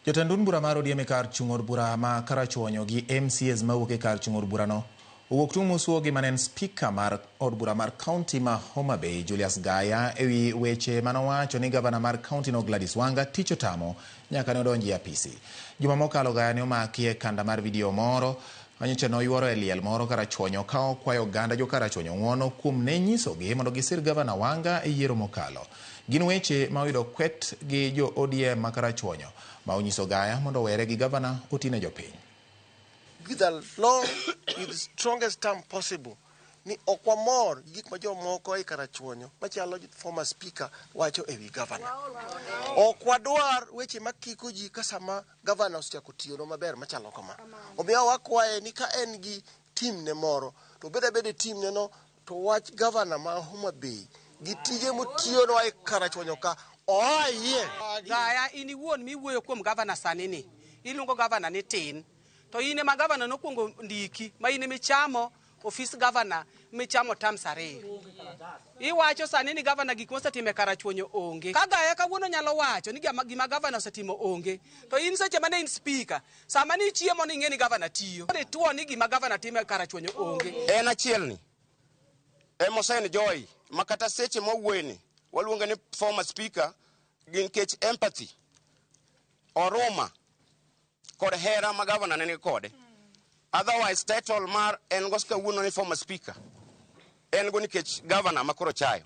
Jotend duond bura mar ODM e kar chung' od bura ma Karachuonyo gi MCAs mawuok e kar chung' od burano owuok tung' mosuogi mane en spika mar od bura mar kaunti ma Homa Bay Julius Gaya ewi weche manowacho ni gavana mar kaunti no Gladys Wanga tich otamo nyaka ne odonji e apisi. Juma mokalo Gaya ne omaki e kanda mar video moro manyocha noyuoro e liel moro Karachuonyo ka okwayo oganda jo Karachuonyo ng'uono kuom ne nyisogi mondo gisir gavana Wanga e yiero mokalo. Gin weche ma oyudo kwet gi jo ODM ma Karachuonyo ma onyiso Gaya mondo owere gi gavana otine jopiny. With a long, with the strongest term possible ni ok wamor gi gik ma jomoko e Karachuonyo machalo former speaker wacho e wi gavana. Ok wadwar weche makiko ji ka sama gavana osechako tiyonwa maber machalo kama. Omiyo wakwaye ni ka en gi team ne moro to obed abeda e team ne no to wach gavana ma Homa Bay gi tije motiyonwa e Karachuonyo ka oa iye. Gaya in iwuon miwuoyo kuom gavana sani ni iluongo gavana ni tin to in ema gavana nokwongo ndiki ma in emichamo ofis gavana michamo terms ariyo. Iwacho sani ni gavana gik mosetimo e Karachuonyo onge. Ka Gaya kawuono nyalo wacho ni gima gavana osetimo onge, to in seche mane in speaker, sama ni ichiemo ni ing'e ni gavana tiyo. Ituo ni gima gavana timo e Karachuonyo onge. En achiel ni ema ose enjoy ma kata seche mwawuoye ni waluonge ni former speaker gi nikech empathy, oruma kod hera ma gavana ne ni kode. Otherwise title mar en go kawuono ni former speaker en go nikech gavana ma koro chayo.